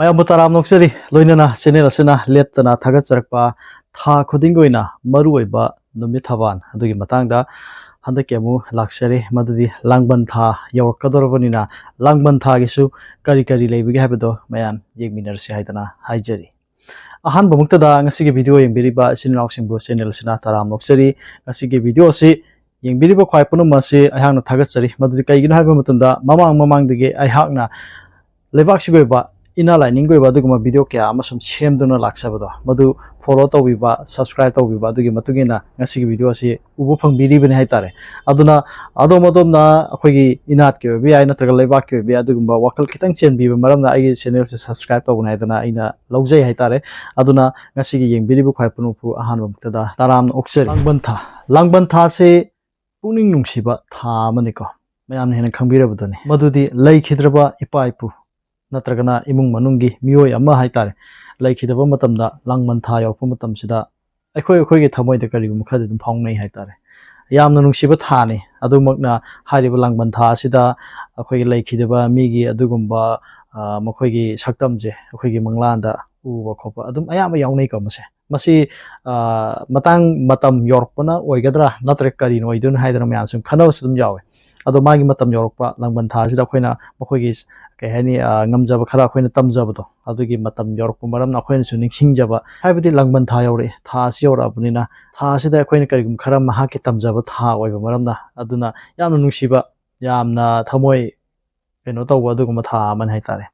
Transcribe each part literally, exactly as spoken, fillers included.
ꯃꯌꯥꯝꯕꯨ ꯇꯔꯥꯝꯅ ꯑꯣꯛꯆꯔꯤ꯫ ꯂꯣꯏꯅꯅ ꯆꯦꯅꯦꯜ ꯑꯁꯤꯅ ꯂꯦꯞꯇꯅ ꯊꯥꯒꯠꯆꯔꯛꯄ ꯊꯥ ꯈꯨꯗꯤꯡꯒꯤ ꯑꯣꯏꯅ ꯃꯔꯨꯑꯣꯏꯕ ꯅꯨꯃꯤꯠ ꯊꯕꯥꯟ ꯑꯗꯨꯒꯤ ꯃꯇꯥꯡꯗ ꯍꯟꯗꯛꯀꯤ ꯑꯃꯨꯛ ꯂꯥꯛꯆꯔꯦ, ꯃꯗꯨꯗꯤ ꯂꯥꯡꯕꯟ ꯊꯥ ꯌꯧꯔꯛꯀꯗꯧꯔꯕꯅꯤꯅ, ꯂꯥꯡꯕꯟ ꯊꯥꯒꯤꯁꯨ ꯀꯔꯤ ꯀꯔꯤ ꯂꯩꯕꯒꯦ ꯍꯥꯏꯕꯗꯣ ꯃꯌꯥꯝ ꯌꯦꯡꯃꯤꯟꯅꯔꯁꯤ ꯍꯥꯏꯗꯅ ꯍꯥꯏꯖꯔꯤ꯫ ꯑꯍꯥꯟꯕꯃꯛꯇꯗ ꯉꯁꯤꯒꯤ ꯚꯤꯗꯤꯑꯣ ꯌꯦꯡꯕꯤꯔꯤꯕ ꯏꯆꯤꯟ ꯏꯅꯥꯎꯁꯤꯡꯕꯨ ꯆꯦꯅꯦꯜ ꯑꯁꯤꯅ ꯇꯔꯥꯝꯅ ꯑꯣꯛꯆꯔꯤ꯫ ꯉꯁꯤꯒꯤ ꯚꯤꯗꯤꯑꯣ ꯑꯁꯤ ꯌꯦꯡꯕꯤꯔꯤꯕ ꯈ꯭ꯋꯥꯏ ꯄꯨꯝꯅꯃꯛ ꯑꯁꯤ ꯑꯩꯍꯥꯛꯅ ꯊꯥꯒꯠꯆꯔꯤ꯫ ꯃꯗꯨꯗꯤ ꯀꯩꯒꯤꯅꯣ ꯍꯥꯏꯕ ꯃꯇꯝꯗ, ꯃꯃꯥꯡ ꯃꯃꯥꯡꯗꯒꯤ ꯑꯩꯍꯥꯛꯅ ꯂꯩꯕꯥꯛꯁꯤꯒꯤ ꯑꯣꯏꯕ ꯏꯟꯅꯔ ꯂꯥꯏꯅꯤꯡꯒꯤ ꯑꯣꯏꯕ ꯑꯗꯨꯒꯨꯝꯕ ꯚꯤꯗꯤꯑꯣ ꯀꯌꯥ ꯑꯃ ꯁꯨꯝ ꯁꯦꯝꯗꯨꯅ ꯂꯥꯛꯆꯕꯗꯣ, ꯃꯗꯨ ꯐꯣꯂꯣ ꯇꯧꯕꯤꯕ, ꯁꯕꯁꯀ꯭ꯔꯥꯏꯕ ꯇꯧꯕꯤꯕ, ꯑꯗꯨꯒꯤ ꯃꯇꯨꯡ ꯏꯟꯅ ꯉꯁꯤꯒꯤ ꯚꯤꯗꯤꯑꯣ ꯑꯁꯤ ꯎꯕ ꯐꯪꯕꯤꯔꯤꯕꯅꯤ ꯍꯥꯏꯇꯥꯔꯦ꯫ ꯑꯗꯨꯅ ꯑꯗꯣꯝ ꯑꯗꯣꯝꯅ ꯑꯩꯈꯣꯏꯒꯤ ꯏꯅꯥꯠꯀꯤ ꯑꯣꯏꯕ ꯌꯥꯏ, ꯅꯠꯇ꯭ꯔꯒ ꯂꯩꯕꯥꯛꯀꯤ ꯑꯣꯏꯕ ꯌꯥꯏ, ꯑꯗꯨꯒꯨꯝꯕ ꯋꯥꯈꯜ ꯈꯤꯇꯪ ꯆꯦꯟꯕꯤꯕ ꯃꯔꯝꯅ ꯑꯩꯒꯤ ꯆꯦꯅꯦꯜꯁꯦ ꯁꯕꯁꯀ꯭ꯔꯥꯏꯕ ꯇꯧꯕꯅꯤ ꯍꯥꯏꯗꯅ ꯑꯩꯅ ꯂꯧꯖꯩ ꯍꯥꯏꯇꯥꯔꯦ꯫ ꯑꯗꯨꯅ ꯉꯁꯤꯒꯤ ꯌꯦꯡꯕꯤꯔꯤꯕ ꯈ꯭ꯋꯥꯏ ꯄꯨꯝꯅꯃꯛꯄꯨ ꯑꯍꯥꯟꯕꯃꯛꯇꯗ ꯇꯔꯥꯝꯅ ꯑꯣꯛꯆꯔꯤ꯫ ꯂꯥꯡꯕꯟ ꯊꯥ, ꯂꯥꯡꯕꯟ ꯊꯥꯁꯦ ꯄꯨꯛꯅꯤꯡ ꯅꯨꯡꯁꯤꯕ ꯊꯥ ꯑꯃꯅꯤꯀꯣ, ꯃꯌꯥꯝꯅ ꯍꯦꯟꯅ ꯈꯪꯕꯤꯔꯕꯗꯨꯅꯤ꯫ ꯃꯗꯨꯗꯤ ꯂꯩꯈꯤꯗ꯭ꯔꯕ ꯏꯄꯥ ꯏꯄꯨ ꯅꯠꯇ꯭ꯔꯒꯅ ꯏꯃꯨꯡ ꯃꯅꯨꯡꯒꯤ ꯃꯤꯑꯣꯏ ꯑꯃ ꯍꯥꯏꯇꯥꯔꯦ, ꯂꯩꯈꯤꯗꯕ ꯃꯇꯝꯗ, ꯂꯥꯡꯕꯟ ꯊꯥ ꯌꯧꯔꯛꯄ ꯃꯇꯝꯁꯤꯗ ꯑꯩꯈꯣꯏ ꯑꯩꯈꯣꯏꯒꯤ ꯊꯃꯣꯏꯗ ꯀꯔꯤꯒꯨꯝꯕ ꯈꯔꯗꯤ ꯑꯗꯨꯝ ꯐꯥꯎꯅꯩ ꯍꯥꯏꯇꯥꯔꯦ꯫ ꯌꯥꯝꯅ ꯅꯨꯡꯁꯤꯕ ꯊꯥꯅꯤ꯫ ꯑꯗꯨꯃꯛꯅ ꯍꯥꯏꯔꯤꯕ ꯂꯥꯡꯕꯟ ꯊꯥ ꯑꯁꯤꯗ ꯑꯩꯈꯣꯏꯒꯤ ꯂꯩꯈꯤꯗꯕ ꯃꯤꯒꯤ ꯑꯗꯨꯒꯨꯝꯕ, ꯑ, ꯃꯈꯣꯏꯒꯤ ꯁꯛꯇꯝꯁꯦ ꯑꯩꯈꯣꯏꯒꯤ ꯃꯪꯂꯥꯟꯗ ꯎꯕ ꯈꯣꯠꯄ ꯑꯗꯨꯝ ꯑꯌꯥꯝꯕ ꯌꯥꯎꯅꯩꯀꯣ꯫ ꯃꯁꯦ, ꯃꯁꯤ, ꯑ, ꯃꯇꯥꯡ ꯃꯇꯝ ꯌꯧꯔꯛꯄꯅ ꯑꯣꯏꯒꯗ꯭ꯔꯥ, ꯅꯠꯇ꯭ꯔꯒ ꯀꯔꯤꯅ ꯑꯣꯏꯗꯣꯏꯅꯣ ꯍꯥꯏꯗꯅ ꯃꯌꯥꯝꯁꯨ ꯈꯟꯅꯕꯁꯨ ꯑꯗꯨꯝ ꯌꯥꯎꯋꯦ꯫ ꯑꯗꯣ ꯃꯥꯒꯤ ꯃꯇꯝ ꯌꯧꯔꯛꯄ, ꯂꯥꯡꯕꯟ ꯊꯥꯁꯤꯗ ꯑꯩꯈꯣꯏꯅ ꯃꯈꯣꯏꯒꯤ, ꯀꯩ ꯍꯥꯏꯅꯤ, ꯑ, ꯉꯝꯖꯕ ꯈꯔ ꯑꯩꯈꯣꯏꯅ ꯇꯝꯖꯕꯗꯣ, ꯑꯗꯨꯒꯤ ꯃꯇꯝ ꯌꯧꯔꯛꯄ ꯃꯔꯝꯅ ꯑꯩꯈꯣꯏꯅꯁꯨ ꯅꯤꯡꯁꯤꯡꯖꯕ, ꯍꯥꯏꯕꯗꯤ ꯂꯥꯡꯕꯟ ꯊꯥ ꯌꯧꯔꯛꯑꯦ, ꯊꯥ ꯑꯁꯤ ꯌꯧꯔꯛꯑꯕꯅꯤꯅ, ꯊꯥ ꯑꯁꯤꯗ ꯑꯩꯈꯣꯏꯅ ꯀꯔꯤꯒꯨꯝꯕ ꯈꯔ ꯃꯍꯥꯛꯀꯤ ꯇꯝꯖꯕ ꯊꯥ ꯑꯣꯏꯕ ꯃꯔꯝꯅ, ꯑꯗꯨꯅ ꯌꯥꯝꯅ ꯅꯨꯡꯁꯤꯕ, ꯌꯥꯝꯅ ꯊꯃꯣꯏ ꯀꯩꯅꯣ ꯇꯧꯕ ꯑꯗꯨꯒꯨꯝꯕ ꯊꯥ ꯑꯃꯅꯤ ꯍꯥꯏꯇꯥꯔꯦ꯫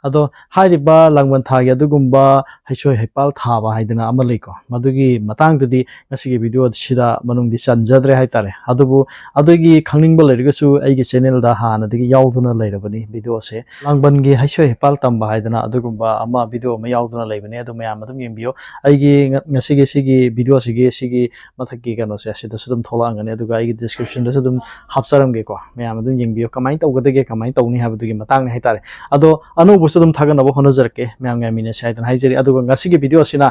ꯑꯗꯣ ꯍꯥꯏꯔꯤꯕ ꯂꯥꯡꯕꯟ ꯊꯥꯒꯤ ꯑꯗꯨꯒꯨꯝꯕ ꯍꯩꯁꯣꯏ ꯍꯩꯄꯥꯜ ꯊꯥꯕ ꯍꯥꯏꯗꯅ ꯑꯃ ꯂꯩꯀꯣ, ꯃꯗꯨꯒꯤ ꯃꯇꯥꯡꯗꯗꯤ ꯉꯁꯤꯒꯤ ꯚꯤꯗꯤꯑꯣꯁꯤꯗ ꯃꯅꯨꯡꯗꯤ ꯆꯟꯖꯗ꯭ꯔꯦ ꯍꯥꯏꯇꯥꯔꯦ꯫ ꯑꯗꯨꯕꯨ ꯑꯗꯨꯒꯤ ꯈꯪꯅꯤꯡꯕ ꯂꯩꯔꯒꯁꯨ ꯑꯩꯒꯤ ꯆꯦꯅꯦꯜꯗ ꯍꯥꯟꯅꯗꯒꯤ ꯌꯥꯎꯗꯨꯅ ꯂꯩꯔꯕꯅꯤ ꯚꯤꯗꯤꯑꯣꯁꯦ꯫ ꯂꯥꯡꯕꯟꯒꯤ ꯍꯩꯁꯣꯏ ꯍꯩꯄꯥꯜ ꯇꯝꯕ ꯍꯥꯏꯗꯅ ꯑꯗꯨꯒꯨꯝꯕ ꯑꯃ ꯚꯤꯗꯤꯑꯣ ꯑꯃ ꯌꯥꯎꯗꯨꯅ ꯂꯩꯕꯅꯦ, ꯑꯗꯨ ꯃꯌꯥꯝ ꯑꯗꯨꯝ ꯌꯦꯡꯕꯤꯌꯨ꯫ ꯑꯩꯒꯤ ꯉ-, ꯉꯁꯤꯒꯤ ꯁꯤꯒꯤ ꯚꯤꯗꯤꯑꯣꯁꯤꯒꯤ ꯁꯤꯒꯤ ꯃꯊꯛꯀꯤ ꯀꯩꯅꯣꯁꯦ ꯑꯁꯤꯗꯁꯨ ꯑꯗꯨꯝ ꯊꯣꯛꯂꯛꯑꯝꯒꯅꯤ, ꯑꯗꯨꯒ ꯑꯩꯒꯤ ꯗꯤꯁꯀ꯭ꯔꯤꯞꯁꯟꯗꯁꯨ ꯑꯗꯨꯝ ꯍꯥꯞꯆꯔꯝꯒꯦꯀꯣ꯫ ꯃꯌꯥꯝ ꯑꯗꯨꯝ ꯌꯦꯡꯕꯤꯌꯨ, ꯀꯃꯥꯏꯅ ꯇꯧꯒꯗꯒꯦ, ꯀꯃꯥꯏꯅ ꯇꯧꯅꯤ ꯍꯥꯏꯕꯗꯨꯒꯤ ꯃꯇꯥꯡꯅꯤ ꯍꯥꯏꯇꯥꯔꯦ꯫ ꯑꯗꯣ ꯑꯅꯧꯕꯁꯨ ꯑꯗꯨꯝ ꯊꯥꯒꯠꯅꯕ ꯍꯣꯠꯅꯖꯔꯛꯀꯦ, ꯃꯌꯥꯝ ꯉꯥꯏꯃꯤꯟꯅꯁꯦ ꯍꯥꯏꯗꯅ ꯍꯥꯏꯖꯔꯤ꯫ ꯑꯗꯨꯒ ꯉꯁꯤꯒꯤ ꯚꯤꯗꯤꯑꯣ ꯑꯁꯤꯅ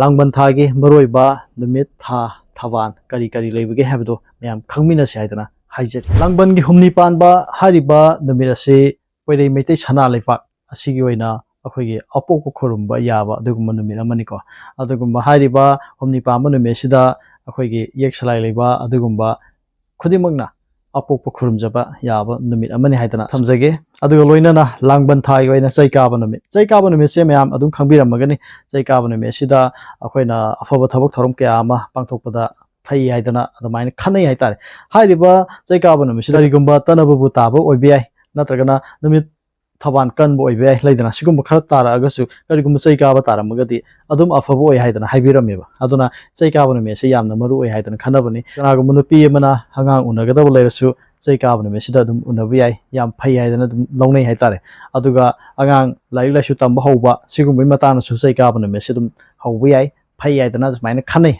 ꯂꯥꯡꯕꯟ ꯊꯥꯒꯤ ꯃꯔꯨꯑꯣꯏꯕ ꯅꯨꯃꯤꯠ, ꯊꯥ, ꯊꯕꯥꯟ ꯀꯔꯤ ꯀꯔꯤ ꯂꯩꯕꯒꯦ ꯍꯥꯏꯕꯗꯣ ꯃꯌꯥꯝ ꯈꯪꯃꯤꯟꯅꯁꯦ ꯍꯥꯏꯗꯅ ꯍꯥꯏꯖꯔꯤ꯫ ꯂꯥꯡꯕꯟꯒꯤ ꯍꯨꯝꯅꯤ ꯄꯥꯟꯕ ꯍꯥꯏꯔꯤꯕ ꯅꯨꯃꯤꯠ ꯑꯁꯤ ꯄꯣꯏꯔꯩ ꯃꯩꯇꯩ ꯁꯅꯥ ꯂꯩꯄꯥꯛ ꯑꯁꯤꯒꯤ ꯑꯣꯏꯅ ꯑꯩꯈꯣꯏꯒꯤ ꯑꯄꯣꯛꯄ ꯈꯨꯔꯨꯝꯕ ꯌꯥꯕ ꯑꯗꯨꯒꯨꯝꯕ ꯅꯨꯃꯤꯠ ꯑꯃꯅꯤꯀꯣ꯫ ꯑꯗꯨꯒꯨꯝꯕ ꯍꯥꯏꯔꯤꯕ ꯍꯨꯝꯅꯤ ꯄꯥꯟꯕ ꯅꯨꯃꯤꯠꯁꯤꯗ ꯑꯩꯈꯣꯏꯒꯤ ꯌꯦꯛ ꯁꯂꯥꯏ ꯂꯩꯕ ꯑꯗꯨꯒꯨꯝꯕ ꯈꯨꯗꯤꯡꯃꯛꯅ ꯑꯄꯣꯛꯄ ꯈꯨꯔꯨꯝꯖꯕ ꯌꯥꯕ ꯅꯨꯃꯤꯠ ꯑꯃꯅꯤ ꯍꯥꯏꯗꯅ ꯊꯝꯖꯒꯦ꯫ ꯑꯗꯨꯒ ꯂꯣꯏꯅꯅ ꯂꯥꯡꯕꯟ ꯊꯥꯒꯤ ꯑꯣꯏꯅ ꯆꯩ ꯀꯥꯕ ꯅꯨꯃꯤꯠ꯫ ꯆꯩ ꯀꯥꯕ ꯅꯨꯃꯤꯠꯁꯦ ꯃꯌꯥꯝ ꯑꯗꯨꯝ ꯈꯪꯕꯤꯔꯝꯃꯒꯅꯤ꯫ ꯆꯩ ꯀꯥꯕ ꯅꯨꯃꯤꯠꯁꯤꯗ ꯑꯩꯈꯣꯏꯅ ꯑꯐꯕ ꯊꯕꯛ ꯊꯧꯔꯝ ꯀꯌꯥ ꯑꯃ ꯄꯥꯡꯊꯣꯛꯄꯗ ꯐꯩ ꯍꯥꯏꯗꯅ ꯑꯗꯨꯃꯥꯏꯅ ꯈꯟꯅꯩ ꯍꯥꯏꯇꯥꯔꯦ꯫ ꯍꯥꯏꯔꯤꯕ ꯆꯩ ꯀꯥꯕ ꯅꯨꯃꯤꯠꯁꯤꯗ ꯀꯔꯤꯒꯨꯝꯕ ꯇꯅꯕꯕꯨ ꯇꯥꯕ ꯑꯣꯏꯕ ꯌꯥꯏ, ꯅꯠꯇ꯭ꯔꯒꯅ ꯅꯨꯃꯤꯠ ꯊꯕꯥꯟ ꯀꯟꯕ ꯑꯣꯏꯕ ꯌꯥꯏ, ꯂꯩꯗꯅ, ꯁꯤꯒꯨꯝꯕ ꯈꯔ ꯇꯥꯔꯛꯑꯒꯁꯨ ꯀꯔꯤꯒꯨꯝꯕ ꯆꯩ ꯀꯥꯕ ꯇꯥꯔꯝꯃꯒꯗꯤ ꯑꯗꯨꯝ ꯑꯐꯕ ꯑꯣꯏ ꯍꯥꯏꯗꯅ ꯍꯥꯏꯕꯤꯔꯝꯃꯦꯕ꯫ ꯑꯗꯨꯅ ꯆꯩ ꯀꯥꯕ ꯅꯨꯃꯤꯠ ꯑꯁꯤ ꯌꯥꯝꯅ ꯃꯔꯨ ꯑꯣꯏ ꯍꯥꯏꯗꯅ ꯈꯟꯅꯕꯅꯤ꯫ ꯀꯅꯥꯒꯨꯝꯕ ꯅꯨꯄꯤ ꯑꯃꯅ ꯑꯉꯥꯡ ꯎꯅꯒꯗꯕ ꯂꯩꯔꯁꯨ ꯆꯩ ꯀꯥꯕ ꯅꯨꯃꯤꯠꯁꯤꯗ ꯑꯗꯨꯝ ꯎꯅꯕ ꯌꯥꯏ, ꯌꯥꯝ ꯐꯩ ꯍꯥꯏꯗꯅ ꯑꯗꯨꯝ ꯂꯧꯅꯩ ꯍꯥꯏꯇꯥꯔꯦ꯫ ꯑꯗꯨꯒ ꯑꯉꯥꯡ ꯂꯥꯏꯔꯤꯛ ꯂꯥꯏꯁꯨ ꯇꯝꯕ ꯍꯧꯕ ꯁꯤꯒꯨꯝꯕꯒꯤ ꯃꯇꯥꯡꯗꯁꯨ ꯆꯩ ꯀꯥꯕ ꯅꯨꯃꯤꯠꯁꯤ ꯑꯗꯨꯝ ꯍꯧꯕ ꯌꯥꯏ, ꯐꯩ ꯍꯥꯏꯗꯅ ꯑꯗꯨꯃꯥꯏꯅ ꯈꯟꯅꯩ꯫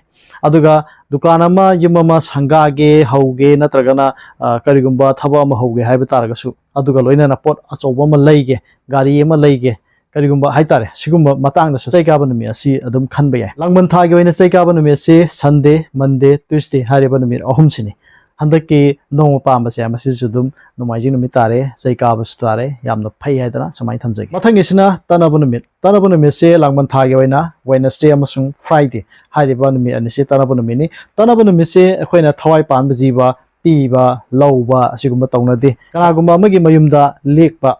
ꯑꯗꯨꯒ ꯗꯨꯀꯥꯟ ꯑꯃ, ꯌꯨꯝ ꯑꯃ ꯁꯪꯒꯥꯒꯦ, ꯍꯧꯒꯦ, ꯅꯠꯇ꯭ꯔꯒꯅ, ꯑ, ꯀꯔꯤꯒꯨꯝꯕ ꯊꯕꯛ ꯑꯃ ꯍꯧꯒꯦ ꯍꯥꯏꯕ ꯇꯥꯔꯒꯁꯨ, ꯑꯗꯨꯒ ꯂꯣꯏꯅꯅ ꯄꯣꯠ ꯑꯆꯧꯕ ꯑꯃ ꯂꯩꯒꯦ, ꯒꯥꯔꯤ ꯑꯃ ꯂꯩꯒꯦ, ꯀꯔꯤꯒꯨꯝꯕ ꯍꯥꯏꯇꯥꯔꯦ, ꯁꯤꯒꯨꯝꯕ ꯃꯇꯥꯡꯗꯁꯨ ꯆꯩ ꯀꯥꯕ ꯅꯨꯃꯤꯠ ꯑꯁꯤ ꯑꯗꯨꯝ ꯈꯟꯕ ꯌꯥꯏ꯫ ꯂꯥꯡꯕꯟ ꯊꯥꯒꯤ ꯑꯣꯏꯅ ꯆꯩ ꯀꯥꯕ ꯅꯨꯃꯤꯠꯁꯤ Sunday, Monday, Tuesday ꯍꯥꯏꯔꯤꯕ ꯅꯨꯃꯤꯠ ꯑꯍꯨꯝꯁꯤꯅꯤ꯫ ꯍꯟꯗꯛꯀꯤ ꯅꯣꯡꯃ ꯄꯥꯟꯕꯁꯦ ꯃꯁꯤꯁꯨ ꯑꯗꯨꯝ ꯅꯣꯡꯃꯥꯏꯖꯤꯡ ꯅꯨꯃꯤꯠ ꯇꯥꯔꯦ, ꯆꯩ ꯀꯥꯕꯁꯨ ꯇꯥꯔꯦ, ꯌꯥꯝꯅ ꯐꯩ ꯍꯥꯏꯗꯅ ꯁꯨꯃꯥꯏꯅ ꯊꯝꯖꯒꯦ꯫ ꯃꯊꯪꯒꯤꯁꯤꯅ ꯇꯅꯕ ꯅꯨꯃꯤꯠ꯫ ꯇꯅꯕ ꯅꯨꯃꯤꯠꯁꯦ ꯂꯥꯡꯕꯟ ꯊꯥꯒꯤ ꯑꯣꯏꯅ Wednesday ꯑꯃꯁꯨꯡ Friday ꯍꯥꯏꯔꯤꯕ ꯅꯨꯃꯤꯠ ꯑꯅꯤꯁꯤ ꯇꯅꯕ ꯅꯨꯃꯤꯠꯅꯤ꯫ ꯇꯅꯕ ꯅꯨꯃꯤꯠꯁꯦ ꯑꯩꯈꯣꯏꯅ ꯊꯋꯥꯏ ꯄꯥꯟꯕ ꯖꯤꯕ ꯄꯤꯕ, ꯂꯧꯕ ꯑꯁꯤꯒꯨꯝꯕ ꯇꯧꯅꯗꯦ꯫ ꯀꯅꯥꯒꯨꯝꯕ ꯑꯃꯒꯤ ꯃꯌꯨꯝꯗ ꯂꯦꯛꯄ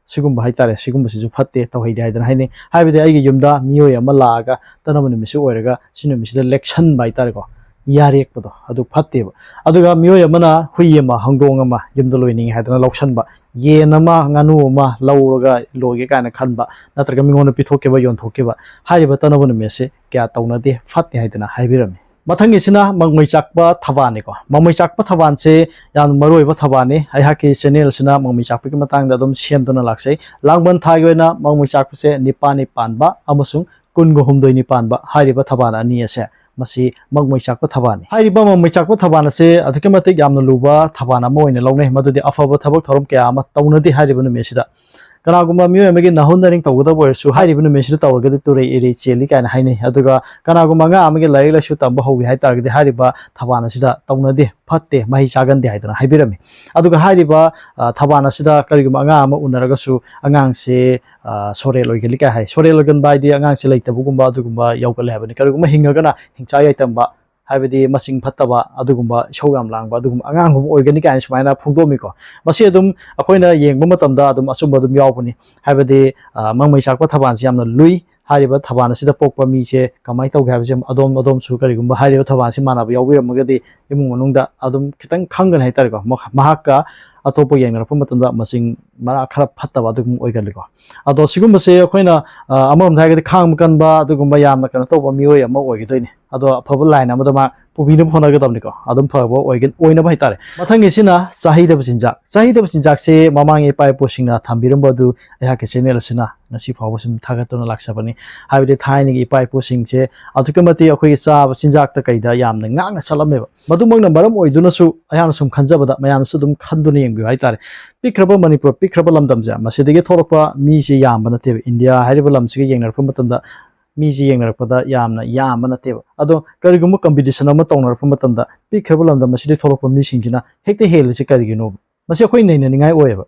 ꯁꯤꯒꯨꯝꯕ ꯍꯥꯏꯇꯥꯔꯦ, ꯁꯤꯒꯨꯝꯕꯁꯤꯁꯨ ꯐꯠꯇꯦ, ꯇꯧꯍꯩꯗꯦ ꯍꯥꯏꯗꯅ ꯍꯥꯏꯅꯩ꯫ ꯍꯥꯏꯕꯗꯤ ꯑꯩꯒꯤ ꯌꯨꯝꯗ ꯃꯤꯑꯣꯏ ꯑꯃ ꯂꯥꯛꯑꯒ ꯇꯅꯕ ꯅꯨꯃꯤꯠꯁꯨ ꯑꯣꯏꯔꯒ ꯁꯤ ꯅꯨꯃꯤꯠꯁꯤꯗ ꯂꯦꯛꯁꯟꯕ ꯍꯥꯏꯇꯥꯔꯦꯀꯣ, ꯌꯥꯔꯦꯛꯄꯗꯣ, ꯑꯗꯨ ꯐꯠꯇꯦꯕ꯫ ꯑꯗꯨꯒ ꯃꯤꯑꯣꯏ ꯑꯃꯅ ꯍꯨꯏ ꯑꯃ, ꯍꯧꯗꯣꯡ ꯑꯃ ꯌꯨꯝꯗ ꯂꯣꯏꯅꯤꯡꯉꯤ ꯍꯥꯏꯗꯅ ꯂꯧꯁꯟꯕ, ꯌꯦꯟ ꯑꯃ, ꯉꯥꯅꯨ ꯑꯃ ꯂꯧꯔꯒ ꯂꯣꯏꯒꯦ ꯀꯥꯏꯅ ꯈꯟꯕ, ꯅꯠꯇ꯭ꯔꯒ ꯃꯤꯉꯣꯟꯗ ꯄꯤꯊꯣꯛꯈꯤꯕ, ꯌꯣꯟꯊꯣꯛꯈꯤꯕ, ꯍꯥꯏꯔꯤꯕ ꯇꯅꯕ ꯅꯨꯃꯤꯠꯁꯦ ꯀꯌꯥ ꯇꯧꯅꯗꯦ, ꯐꯠꯇꯦ ꯍꯥꯏꯗꯅ ꯍꯥꯏꯕꯤꯔꯝꯃꯤ꯫ ꯃꯊꯪꯒꯤꯁꯤꯅ ꯃꯪꯃꯩ ꯆꯥꯛꯄ ꯊꯕꯥꯟꯅꯤꯀꯣ꯫ ꯃꯪꯃꯩ ꯆꯥꯛꯄ ꯊꯕꯥꯟꯁꯦ ꯌꯥꯝꯅ ꯃꯔꯨꯑꯣꯏꯕ ꯊꯕꯥꯟꯅꯤ꯫ ꯑꯩꯍꯥꯛꯀꯤ ꯆꯦꯅꯦꯜꯁꯤꯅ ꯃꯪꯃꯩ ꯆꯥꯛꯄꯒꯤ ꯃꯇꯥꯡꯗ ꯑꯗꯨꯝ ꯁꯦꯝꯗꯨꯅ ꯂꯥꯛꯆꯩ꯫ ꯂꯥꯡꯕꯟ ꯊꯥꯒꯤ ꯑꯣꯏꯅ ꯃꯪꯃꯩ ꯆꯥꯛꯄꯁꯦ ꯅꯤꯄꯥꯜꯅꯤ ꯄꯥꯟꯕ ꯑꯃꯁꯨꯡ ꯀꯨꯟꯒ ꯍꯨꯝꯗꯣꯏꯅꯤ ꯄꯥꯟꯕ ꯍꯥꯏꯔꯤꯕ ꯊꯕꯥꯟ ꯑꯅꯤ ꯑꯁꯦ ꯃꯁꯤ ꯃꯪꯃꯩ ꯆꯥꯛꯄ ꯊꯕꯥꯟꯅꯤ꯫ ꯍꯥꯏꯔꯤꯕ ꯃꯪꯃꯩ ꯆꯥꯛꯄ ꯊꯕꯥꯟ ꯑꯁꯦ ꯑꯗꯨꯛꯀꯤ ꯃꯇꯤꯛ ꯌꯥꯝꯅ ꯂꯨꯕ ꯊꯕꯥꯟ ꯑꯃ ꯑꯣꯏꯅ ꯂꯧꯅꯩ, ꯃꯗꯨꯗꯤ ꯑꯐꯕ ꯊꯕꯛ ꯊꯧꯔꯝ ꯀꯌꯥ ꯑꯃ ꯇꯧꯅꯗꯦ ꯍꯥꯏꯔꯤꯕ ꯅꯨꯃꯤꯠꯁꯤꯗ꯫ ꯀꯅꯥꯒꯨꯝꯕ ꯃꯤꯑꯣꯏ ꯑꯃꯒꯤ ꯅꯍꯨꯠ ꯅꯔꯤꯡ ꯇꯧꯒꯗꯕ ꯑꯣꯏꯔꯁꯨ, ꯍꯥꯏꯔꯤꯕ ꯅꯨꯃꯤꯠꯁꯤꯗ ꯇꯧꯔꯒꯗꯤ ꯇꯨꯔꯩ ꯏꯔꯩ ꯆꯦꯜꯂꯤ ꯀꯥꯏꯅ ꯍꯥꯏꯅꯩ꯫ ꯑꯗꯨꯒ ꯀꯅꯥꯒꯨꯝꯕ ꯑꯉꯥꯡ ꯑꯃꯒꯤ ꯂꯥꯏꯔꯤꯛ ꯂꯥꯏꯁꯨ ꯇꯝꯕ ꯍꯧꯒꯦ ꯍꯥꯏ ꯇꯥꯔꯒꯗꯤ, ꯍꯥꯏꯔꯤꯕ ꯊꯕꯥꯟ ꯑꯁꯤꯗ ꯇꯧꯅꯗꯦ, ꯐꯠꯇꯦ, ꯃꯍꯩ ꯆꯥꯒꯟꯗꯦ ꯍꯥꯏꯗꯅ ꯍꯥꯏꯕꯤꯔꯝꯃꯤ꯫ ꯑꯗꯨꯒ ꯍꯥꯏꯔꯤꯕ, ꯑ, ꯊꯕꯥꯟ ꯑꯁꯤꯗ ꯀꯔꯤꯒꯨꯝꯕ ꯑꯉꯥꯡ ꯑꯃ ꯎꯅꯔꯒꯁꯨ, ꯑꯉꯥꯡꯁꯦ, ꯑ, ꯁꯣꯔꯦꯜ ꯑꯣꯏꯒꯜꯂꯤ ꯀꯥꯏ ꯍꯥꯏ꯫ ꯁꯣꯔꯦꯜ ꯑꯣꯏꯒꯟꯕ ꯍꯥꯏꯗꯤ ꯑꯉꯥꯡꯁꯦ ꯂꯩꯇꯕꯒꯨꯝꯕ ꯑꯗꯨꯒꯨꯝꯕ ꯌꯥꯎꯒꯜꯂꯦ ꯍꯥꯏꯕꯅꯤ꯫ ꯀꯔꯤꯒꯨꯝꯕ ꯍꯤꯡꯉꯒꯅ ꯍꯤꯡꯆꯥ ꯌꯥꯏꯇꯝꯕ, ꯍꯥꯏꯕꯗꯤ ꯃꯆꯤꯡ ꯐꯠꯇꯕ ꯑꯗꯨꯒꯨꯝꯕ, ꯏꯁꯧ ꯌꯥꯝ ꯂꯥꯡꯕ ꯑꯗꯨꯒꯨꯝꯕ ꯑꯉꯥꯡꯒꯨꯝꯕ ꯑꯣꯏꯒꯅꯤ ꯀꯥꯏꯅ ꯁꯨꯃꯥꯏꯅ ꯐꯣꯡꯗꯣꯛꯑꯝꯃꯤꯀꯣ꯫ ꯃꯁꯤ ꯑꯗꯨꯝ ꯑꯩꯈꯣꯏꯅ ꯌꯦꯡꯕ ꯃꯇꯝꯗ ꯑꯗꯨꯝ ꯑꯆꯨꯝꯕ ꯑꯗꯨꯝ ꯌꯥꯎꯕꯅꯤ꯫ ꯍꯥꯏꯕꯗꯤ, ꯑ, ꯃꯪꯃꯩ ꯆꯥꯛꯄ ꯊꯕꯥꯟꯁꯤ ꯌꯥꯝꯅ ꯂꯨꯏ꯫ ꯍꯥꯏꯔꯤꯕ ꯊꯕꯥꯟ ꯑꯁꯤꯗ ꯄꯣꯛꯄ ꯃꯤꯁꯦ ꯀꯃꯥꯏꯅ ꯇꯧꯒꯦ ꯍꯥꯏꯕꯁꯦ ꯑꯗꯣꯝ, ꯑꯗꯣꯝꯁꯨ ꯀꯔꯤꯒꯨꯝꯕ ꯍꯥꯏꯔꯤꯕ ꯊꯕꯥꯟꯁꯤ ꯃꯥꯟꯅꯕ ꯌꯥꯎꯕꯤꯔꯝꯃꯒꯗꯤ, ꯏꯃꯨꯡ ꯃꯅꯨꯡꯗ ꯑꯗꯨꯝ ꯈꯤꯇꯪ ꯈꯪꯒꯅꯤ ꯍꯥꯏꯇꯥꯔꯦꯀꯣ꯫ ꯃꯍꯥꯛ-, ꯃꯍꯥꯛꯀ ꯑꯇꯣꯞꯄ ꯌꯦꯡꯅꯔꯛꯄ ꯃꯇꯝꯗ ꯃꯆꯤꯡ ꯃꯔꯥ ꯈꯔ ꯐꯠꯇꯕ ꯑꯗꯨꯒꯨꯝꯕ ꯑꯣꯏꯒꯜꯂꯤꯀꯣ꯫ ꯑꯗꯣ ꯁꯤꯒꯨꯝꯕꯁꯦ ꯑꯩꯈꯣꯏꯅ, ꯑ, ꯑꯃꯔꯣꯝꯗ ꯍꯥꯏꯔꯒꯗꯤ ꯈꯥꯡꯕ ꯀꯟꯕ ꯑꯗꯨꯒꯨꯝꯕ ꯌꯥꯝꯅ ꯀꯩꯅꯣ ꯇꯧꯕ ꯃꯤꯑꯣꯏ ꯑꯃ ꯑꯣꯏꯒꯗꯣꯏꯅꯤ꯫ ꯑꯗꯣ ꯑꯐꯕ line ꯑꯃꯗ ꯃꯥ ꯄꯨꯕꯤꯅꯕ ꯍꯣꯠꯅꯒꯗꯕꯅꯤꯀꯣ, ꯑꯗꯨꯝ ꯐꯕ ꯑꯣꯏꯒ-, ꯑꯣꯏꯅꯕ ꯍꯥꯏꯇꯥꯔꯦ꯫ ꯃꯊꯪꯒꯤꯁꯤꯅ ꯆꯥꯍꯩꯗꯕ ꯆꯤꯟꯖꯥꯛ꯫ ꯆꯥꯍꯩꯗꯕ ꯆꯤꯟꯖꯥꯛꯁꯦ ꯃꯃꯥꯡꯒꯤ ꯏꯄꯥ ꯏꯄꯨꯁꯤꯡꯅ ꯊꯝꯕꯤꯔꯝꯕ ꯑꯗꯨ ꯑꯩꯍꯥꯛꯀꯤ channel ꯑꯁꯤꯅ ꯉꯁꯤ ꯐꯥꯎꯕ ꯁꯨꯝ ꯊꯥꯒꯠꯇꯨꯅ ꯂꯥꯛꯆꯕꯅꯤ꯫ ꯍꯥꯏꯕꯗꯤ ꯊꯥꯏꯅꯒꯤ ꯏꯄꯥ ꯏꯄꯨꯁꯤꯡꯁꯦ ꯑꯗꯨꯛꯀꯤ ꯃꯇꯤꯛ ꯑꯩꯈꯣꯏꯒꯤ ꯆꯥꯕ ꯆꯤꯟꯖꯥꯛꯇ ꯀꯩꯗ ꯌꯥꯝꯅ ꯉꯥꯛꯅ ꯆꯠꯂꯝꯃꯦꯕ꯫ ꯃꯗꯨꯃꯛꯅ ꯃꯔꯝ ꯑꯣꯏꯗꯨꯅꯁꯨ ꯑꯩꯍꯥꯛꯅ ꯁꯨꯝ ꯈꯟꯖꯕꯗ, ꯃꯌꯥꯝꯁꯨ ꯑꯗꯨꯝ ꯈꯟꯗꯨꯅ ꯌꯦꯡꯕꯤꯌꯨ ꯍꯥꯏꯇꯥꯔꯦ꯫ ꯄꯤꯛꯈ꯭ꯔꯕ ꯃꯅꯤꯄꯨꯔ, ꯄꯤꯛꯈ꯭ꯔꯕ ꯂꯝꯗꯝꯁꯦ, ꯃꯁꯤꯗꯒꯤ ꯊꯣꯛꯂꯛꯄ ꯃꯤꯁꯦ ꯌꯥꯝꯕ ꯅꯠꯇꯦꯕ꯫ ꯏꯟꯗꯤꯌꯥ ꯍꯥꯏꯔꯤꯕ ꯂꯝꯁꯤꯒ ꯌꯦꯡꯅꯔꯛꯄ ꯃꯇꯝꯗ ꯃꯤꯁꯦ ꯌꯦꯡꯅꯔꯛꯄꯗ ꯌꯥꯝꯅ ꯌꯥꯝꯕ ꯅꯠꯇꯦꯕ꯫ ꯑꯗꯣ ꯀꯔꯤꯒꯨꯝꯕ competition ꯑꯃ ꯇꯧꯅꯔꯛꯄ ꯃꯇꯝꯗ ꯄꯤꯛꯈ꯭ꯔꯕ ꯂꯝꯗꯝ ꯑꯁꯤꯗꯒꯤ ꯊꯣꯛꯂꯛꯄ ꯃꯤꯁꯤꯡꯁꯤꯅ ꯍꯦꯛꯇ ꯍꯦꯜꯂꯤꯁꯦ ꯀꯔꯤꯒꯤꯅꯣꯕ? ꯃꯁꯤ ꯑꯩꯈꯣꯏ ꯅꯩꯅꯅꯤꯡꯉꯥꯏ ꯑꯣꯏꯌꯦꯕ꯫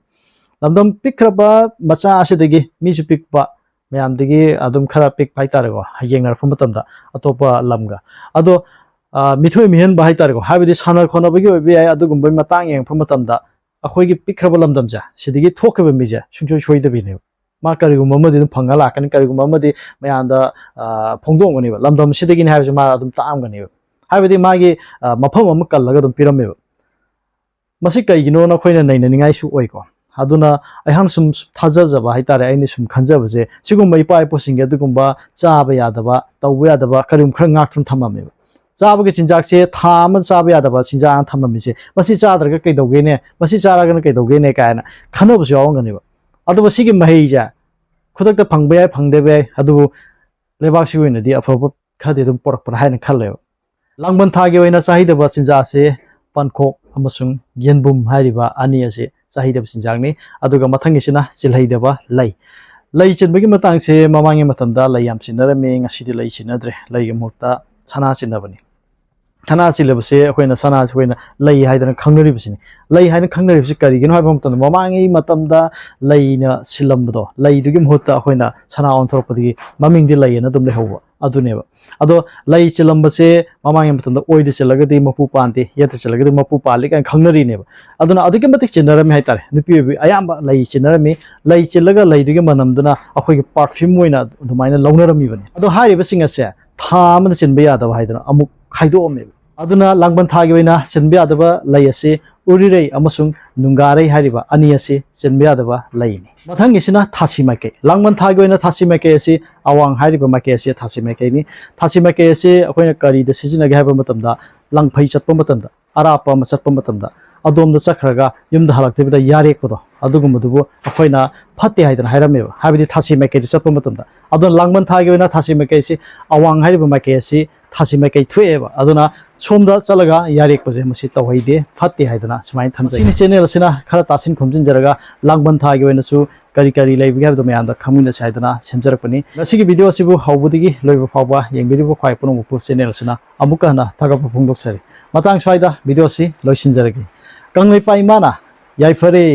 ꯂꯝꯗꯝ ꯄꯤꯛꯈ꯭ꯔꯕ ꯃꯆꯥ ꯑꯁꯤꯗꯒꯤ, ꯃꯤꯁꯨ ꯄꯤꯛꯄ, ꯃꯌꯥꯝꯗꯒꯤ ꯑꯗꯨꯝ ꯈꯔ ꯄꯤꯛꯄ ꯍꯥꯏꯇꯥꯔꯦꯀꯣ, ꯌꯦꯡꯅꯔꯛꯄ ꯃꯇꯝꯗ ꯑꯇꯣꯞꯄ ꯂꯝꯒ꯫ ꯑꯗꯣ, ꯑ, ꯃꯤꯊꯣꯏ ꯃꯤꯍꯦꯟꯕ ꯍꯥꯏꯇꯥꯔꯦꯀꯣ, ꯍꯥꯏꯕꯗꯤ ꯁꯥꯟꯅ ꯈꯣꯠꯅꯕꯒꯤ ꯑꯣꯏꯕ ꯌꯥꯏ, ꯑꯗꯨꯒꯨꯝꯕꯒꯤ ꯃꯇꯥꯡ ꯌꯦꯡꯉꯛꯄ ꯃꯇꯝꯗ ꯑꯩꯈꯣꯏꯒꯤ ꯄꯤꯛꯈ꯭ꯔꯕ ꯂꯝꯗꯝꯁꯦ, ꯁꯤꯗꯒꯤ ꯊꯣꯛꯈꯤꯕ ꯃꯤꯁꯦ ꯁꯨꯡꯁꯣꯏ ꯁꯣꯏꯗꯕꯤꯅꯦꯕ꯫ ꯃꯥ ꯀꯔꯤꯒꯨꯝꯕ ꯑꯃꯗꯤ ꯑꯗꯨꯝ ꯐꯪꯉ ꯂꯥꯛꯀꯅꯤ, ꯀꯔꯤꯒꯨꯝꯕ ꯑꯃꯗꯤ ꯃꯌꯥꯝꯗ, ꯑ, ꯐꯣꯡꯗꯣꯛꯑꯝꯒꯅꯦꯕ꯫ ꯂꯝꯗꯝꯁꯤꯗꯒꯤꯅꯤ ꯍꯥꯏꯕꯁꯦ ꯃꯥ ꯑꯗꯨꯝ ꯇꯥꯛꯑꯝꯒꯅꯦꯕ꯫ ꯍꯥꯏꯕꯗꯤ ꯃꯥꯒꯤ, ꯑ, ꯃꯐꯝ ꯑꯃ ꯀꯜꯂꯒ ꯑꯗꯨꯝ ꯄꯤꯔꯝꯃꯦꯕ꯫ ꯃꯁꯤ ꯀꯩꯒꯤꯅꯣꯅ ꯑꯩꯈꯣꯏꯅ ꯅꯩꯅꯅꯤꯡꯉꯥꯏꯁꯨ ꯑꯣꯏꯀꯣ꯫ ꯑꯗꯨꯅ ꯑꯩꯍꯥꯛꯅ ꯁꯨꯝ ꯊꯥꯖꯖꯕ ꯍꯥꯏꯇꯥꯔꯦ, ꯑꯩꯅ ꯁꯨꯝ ꯈꯟꯖꯕꯁꯦ, ꯁꯤꯒꯨꯝꯕ ꯏꯄꯥ ꯏꯄꯨꯁꯤꯡꯒꯤ ꯑꯗꯨꯒꯨꯝꯕ ꯆꯥꯕ ꯌꯥꯗꯕ, ꯇꯧꯕ ꯌꯥꯗꯕ ꯀꯔꯤꯒꯨꯝꯕ ꯈꯔ ꯉꯥꯛꯇꯨꯅ ꯊꯝꯃꯝꯃꯦꯕ꯫ ꯆꯥꯕꯒꯤ ꯆꯤꯟꯖꯥꯛꯁꯦ ꯊꯥ ꯑꯃ ꯆꯥꯕ ꯌꯥꯗꯕ ꯆꯤꯟꯖꯥꯛ ꯑꯃ ꯊꯝꯃꯝꯃꯤꯁꯦ, ꯃꯁꯤ ꯆꯥꯗ꯭ꯔꯒ ꯀꯩꯗꯧꯒꯦꯅꯦ, ꯃꯁꯤ ꯆꯥꯔꯒꯅ ꯀꯩꯗꯧꯒꯦꯅꯦ ꯀꯥꯏꯅ ꯈꯟꯅꯕꯁꯨ ꯌꯥꯎꯔꯝꯒꯅꯦꯕ꯫ ꯑꯗꯨꯕꯨ ꯁꯤꯒꯤ ꯃꯍꯩꯁꯦ ꯈꯨꯗꯛꯇ ꯐꯪꯕ ꯌꯥꯏ, ꯐꯪꯗꯕ ꯌꯥꯏ, ꯑꯗꯨꯕꯨ ꯂꯩꯕꯥꯛꯁꯤꯒꯤ ꯑꯣꯏꯅꯗꯤ ꯑꯐꯕ ꯈꯔꯗꯤ ꯑꯗꯨꯝ ꯄꯨꯔꯛꯄ꯭ꯔꯥ ꯍꯥꯏꯅ ꯈꯜꯂꯦꯕ꯫ ꯂꯥꯡꯕꯟ ꯊꯥꯒꯤ ꯑꯣꯏꯅ ꯆꯥꯍꯩꯗꯕ ꯆꯤꯟꯖꯥꯛꯁꯦ ꯄꯥꯟꯈꯣꯛ ꯑꯃꯁꯨꯡ ꯌꯦꯟꯕꯨꯝ ꯍꯥꯏꯔꯤꯕ ꯑꯅꯤ ꯑꯁꯤ ꯆꯥꯍꯩꯗꯕ ꯆꯤꯟꯖꯥꯛꯅꯤ꯫ ꯑꯗꯨꯒ ꯃꯊꯪꯒꯤꯁꯤꯅ ꯆꯤꯜꯍꯩꯗꯕ ꯂꯩ꯫ ꯂꯩ ꯆꯤꯟꯕꯒꯤ ꯃꯇꯥꯡꯁꯦ ꯃꯃꯥꯡꯒꯤ ꯃꯇꯝꯗ ꯂꯩ ꯌꯥꯝ ꯆꯤꯟꯅꯔꯝꯃꯤ, ꯉꯁꯤꯗꯤ ꯂꯩ ꯆꯤꯟꯅꯗ꯭ꯔꯦ꯫ ꯂꯩꯒꯤ ꯃꯍꯨꯠꯇ ꯁꯅꯥ ꯆꯤꯟꯅꯕꯅꯤ꯫ ꯁꯅꯥ ꯆꯤꯜꯂꯕꯁꯦ ꯑꯩꯈꯣꯏꯅ ꯁꯅꯥꯁꯦ ꯑꯩꯈꯣꯏꯅ ꯂꯩ ꯍꯥꯏꯗꯅ ꯈꯪꯅꯔꯤꯕꯁꯤꯅꯤ꯫ ꯂꯩ ꯍꯥꯏꯅ ꯈꯪꯅꯔꯤꯕꯁꯤ ꯀꯔꯤꯒꯤꯅꯣ ꯍꯥꯏꯕ ꯃꯇꯝꯗ, ꯃꯃꯥꯡꯒꯤ ꯃꯇꯝꯗ ꯂꯩꯅ ꯁꯤꯜꯂꯝꯕꯗꯣ, ꯂꯩꯗꯨꯒꯤ ꯃꯍꯨꯠꯇ ꯑꯩꯈꯣꯏꯅ ꯁꯅꯥ ꯑꯣꯟꯊꯣꯔꯛꯄꯗꯒꯤ ꯃꯃꯤꯡꯗꯤ ꯂꯩ ꯑꯅ ꯑꯗꯨꯝ ꯂꯩꯍꯧꯕ ꯑꯗꯨꯅꯦꯕ꯫ ꯑꯗꯣ ꯂꯩ ꯆꯤꯜꯂꯝꯕꯁꯦ ꯃꯃꯥꯡꯒꯤ ꯃꯇꯝꯗ ꯑꯣꯏꯗ ꯆꯤꯜꯂꯒꯗꯤ ꯃꯄꯨ ꯄꯥꯟꯗꯦ, ꯌꯦꯠꯇ ꯆꯤꯜꯂꯒꯗꯤ ꯃꯄꯨ ꯄꯥꯜꯂꯤ ꯀꯥꯏꯅ ꯈꯪꯅꯔꯤꯅꯦꯕ꯫ ꯑꯗꯨꯅ ꯑꯗꯨꯛꯀꯤ ꯃꯇꯤꯛ ꯆꯤꯟꯅꯔꯝꯃꯤ ꯍꯥꯏꯇꯥꯔꯦ꯫ ꯅꯨꯄꯤ ꯑꯣꯏꯕꯤ ꯑꯌꯥꯝꯕ ꯂꯩ ꯆꯤꯟꯅꯔꯝꯃꯤ꯫ ꯂꯩ ꯆꯤꯜꯂꯒ ꯂꯩꯗꯨꯒꯤ ꯃꯅꯝꯗꯨꯅ ꯑꯩꯈꯣꯏꯒꯤ perfume ꯑꯣꯏꯅ ꯑꯗꯨꯃꯥꯏꯅ ꯂꯧꯅꯔꯝꯃꯤꯕꯅꯤ꯫ ꯑꯗꯣ ꯍꯥꯏꯔꯤꯕꯁꯤꯡ ꯑꯁꯦ ꯊꯥ ꯑꯃꯗ ꯆꯤꯟꯕ ꯌꯥꯗꯕ ꯍꯥꯏꯗꯅ ꯑꯃꯨꯛ ꯈꯥꯏꯗꯣꯛꯑꯝꯃꯦꯕ꯫ ꯑꯗꯨꯅ ꯂꯥꯡꯕꯟ ꯊꯥꯒꯤ ꯑꯣꯏꯅ ꯆꯤꯟꯕ ꯌꯥꯗꯕ ꯂꯩ ꯑꯁꯤ ꯎꯔꯤꯔꯩ ꯑꯃꯁꯨꯡ ꯅꯨꯡꯒꯥꯔꯩ ꯍꯥꯏꯔꯤꯕ ꯑꯅꯤ ꯑꯁꯤ ꯆꯤꯟꯕ ꯌꯥꯗꯕ ꯂꯩꯅꯤ꯫ ꯃꯊꯪꯒꯤꯁꯤꯅ ꯊꯥꯁꯤ ꯃꯥꯏꯀꯩ꯫ ꯂꯥꯡꯕꯟ ꯊꯥꯒꯤ ꯑꯣꯏꯅ ꯊꯥꯁꯤ ꯃꯥꯏꯀꯩ ꯑꯁꯤ, ꯑꯋꯥꯡ ꯍꯥꯏꯔꯤꯕ ꯃꯥꯏꯀꯩ ꯑꯁꯤ ꯊꯥꯁꯤ ꯃꯥꯏꯀꯩꯅꯤ꯫ ꯊꯥꯁꯤ ꯃꯥꯏꯀꯩ ꯑꯁꯤ ꯑꯩꯈꯣꯏꯅ ꯀꯔꯤꯗ ꯁꯤꯖꯤꯟꯅꯒꯦ ꯍꯥꯏꯕ ꯃꯇꯝꯗ, ꯂꯥꯡꯐꯩ ꯆꯠꯄ ꯃꯇꯝꯗ, ꯑꯔꯥꯞꯄ ꯑꯃ ꯆꯠꯄ ꯃꯇꯝꯗ, ꯑꯗꯣꯝꯗ ꯆꯠꯈ꯭ꯔꯒ ꯌꯨꯝꯗ ꯍꯜꯂꯛꯇꯕꯤꯗ ꯌꯥꯔꯦꯛꯄꯗꯣ, ꯑꯗꯨꯒꯨꯝꯕꯗꯨꯕꯨ ꯑꯩꯈꯣꯏꯅ ꯐꯠꯇꯦ ꯍꯥꯏꯗꯅ ꯍꯥꯏꯔꯝꯃꯦꯕ, ꯍꯥꯏꯕꯗꯤ ꯊꯥꯁꯤ ꯃꯥꯏꯀꯩꯗ ꯆꯠꯄ ꯃꯇꯝꯗ꯫ ꯑꯗꯨꯅ ꯂꯥꯡꯕꯟ ꯊꯥꯒꯤ ꯑꯣꯏꯅ ꯊꯥꯁꯤ ꯃꯥꯏꯀꯩꯁꯤ, ꯑꯋꯥꯡ ꯍꯥꯏꯔꯤꯕ ꯃꯥꯏꯀꯩ ꯑꯁꯤ ꯊꯥꯁꯤ ꯃꯥꯏꯀꯩ ꯊꯣꯛꯑꯦꯕ꯫ ꯑꯗꯨꯅ ꯁꯣꯝꯗ ꯆꯠꯂꯒ ꯌꯥꯔꯦꯛꯄꯁꯦ ꯃꯁꯤ ꯇꯧꯍꯩꯗꯦ, ꯐꯠꯇꯦ ꯍꯥꯏꯗꯅ ꯁꯨꯃꯥꯏꯅ ꯊꯝꯖꯩ꯫ ꯃꯁꯤꯅꯤ ꯆꯦꯅꯦꯜ ꯑꯁꯤꯅ ꯈꯔ ꯇꯥꯁꯤꯟ ꯈꯣꯝꯖꯤꯟꯖꯔꯒ ꯂꯥꯡꯕꯟ ꯊꯥꯒꯤ ꯑꯣꯏꯅꯁꯨ ꯀꯔꯤ ꯀꯔꯤ ꯂꯩꯕꯒꯦ ꯍꯥꯏꯕꯗꯣ ꯃꯌꯥꯝꯗ ꯈꯪꯃꯤꯟꯅꯁꯤ ꯍꯥꯏꯗꯅ ꯁꯦꯝꯖꯔꯛꯄꯅꯤ꯫ ꯉꯁꯤꯒꯤ ꯚꯤꯗꯤꯑꯣ ꯑꯁꯤꯕꯨ ꯍꯧꯕꯗꯒꯤ ꯂꯣꯏꯕ ꯐꯥꯎꯕ ꯌꯦꯡꯕꯤꯔꯤꯕ ꯈ꯭ꯋꯥꯏ ꯄꯨꯝꯅꯃꯛꯄꯨ ꯆꯦꯅꯦꯜ ꯑꯁꯤꯅ ꯑꯃꯨꯛꯀ ꯍꯟꯅ ꯊꯥꯒꯠꯄ ꯐꯣꯡꯗꯣꯛꯆꯔꯤ꯫ ꯃꯇꯥꯡ ꯁ꯭ꯋꯥꯏꯗ ꯚꯤꯗꯤꯑꯣ ꯑꯁꯤ ꯂꯣꯏꯁꯤꯟꯖꯔꯒꯦ꯫ ꯀꯪꯂꯩꯄꯥꯛ ꯏꯃꯥꯅ ꯌꯥꯏꯐꯔꯦ꯫